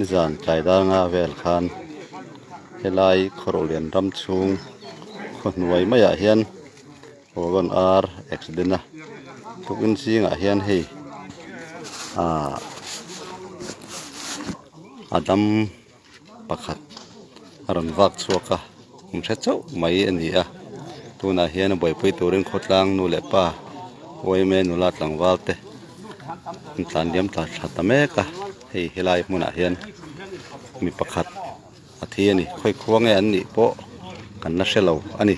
Nizan tlai dar nga vel khan helai khawruhlian ram chhung khaw hnuai maiah hian wagon ar accident a tukin zingah hian hei ahh a dam pakhat a rawn vak chhuak a kum hre chauh mai a ni a tunah hian a buaipui turin khawtlang nu leh pa uaime nula tlangval te an tlan liam tla tha ta mek a hei helai hmunah hian mi pakhat a thi a ni khawi khua nge an nih pawh kan la hre lo a ni.